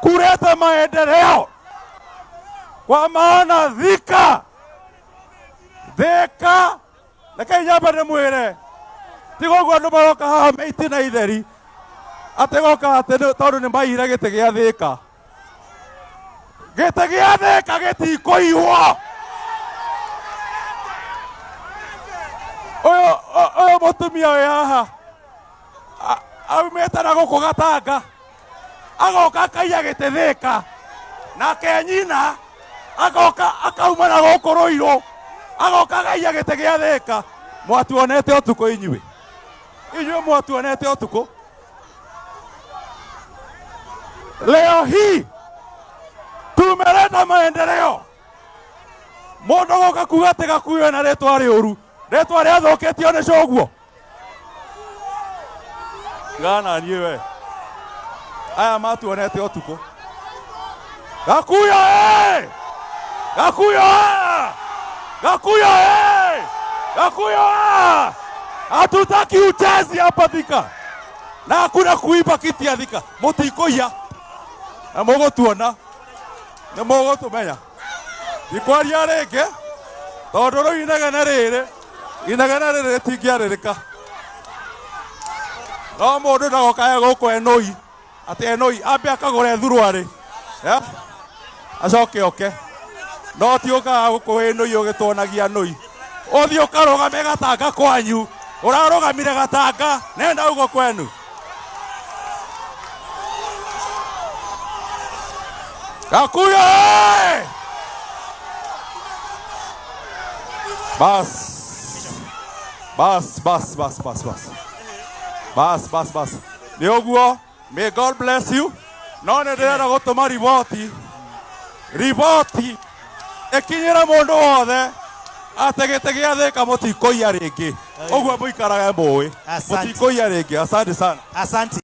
Kuleta maendeleo, kwa maana Thika Thika reke nyambe ndĩmwĩre tiga ũguo andũ maroka haha meitina na itheri atĩ goka atĩ tondũ nĩ maiyire gĩtĩ gĩa Thika. Gĩtĩ gĩa Thika gĩtikũiywo. Ũyũ ũyũ mũtumia wĩ haha aumĩte na gũkũ Gatanga agoka akaiya gĩtĩ Thika, nake nyina agoka akauma na gũkũ Rũirũ agoka akaiya gĩtĩ gĩa Thika. Mwatuonete ũtukũ inyuĩ, inyuĩ mwatuonete ũtukũ. Leo hii tumeleta maendeleo. Mũndũ goka kuga atĩ Gakuyo na rĩtwa rĩũru, rĩtwa rĩathũkĩtio nĩ coguo. Gana niĩ we. Aya matuonete ũtukũ. Gakuyo eh! Gakuyo eh! Gakuyo eh! Gakuyo eh! Hatutaki uchezi hapa Thika. Na hakuna kuiba kiti ya Thika. Mũtikũiya. Na mũgũtuona. Nĩ mũgũtũmenya. Ndikwaria rĩngĩ tondũ rĩu inegene rĩrĩ inegene rĩrĩ rĩtingĩarĩrĩka. No mũndũ ndagokae gũkũ enũi atĩ enũi ambe akagũre thuruarĩ eh? Acoke oke no ti ũkaga gũkũ wĩ nũi ũgĩtuonagia nũi ũthiĩ ũkarũgame Gatanga kwanyu ũrarũgamire Gatanga nenda ũguo kwenu. Gakuyo eh! Bas bas bas bas bas bas bas bas bas nĩ ũguo. May God bless you. No nĩ ndĩrenda gũtũma riboti riboti ĩkinyĩre mũndũ wothe atĩ gĩtĩ gĩa Thĩka mũtikũiya rĩngĩ. Ũguo mũikarage mũĩ. Asante. Mũtikũiya rĩngĩ. Asante sana. Asante.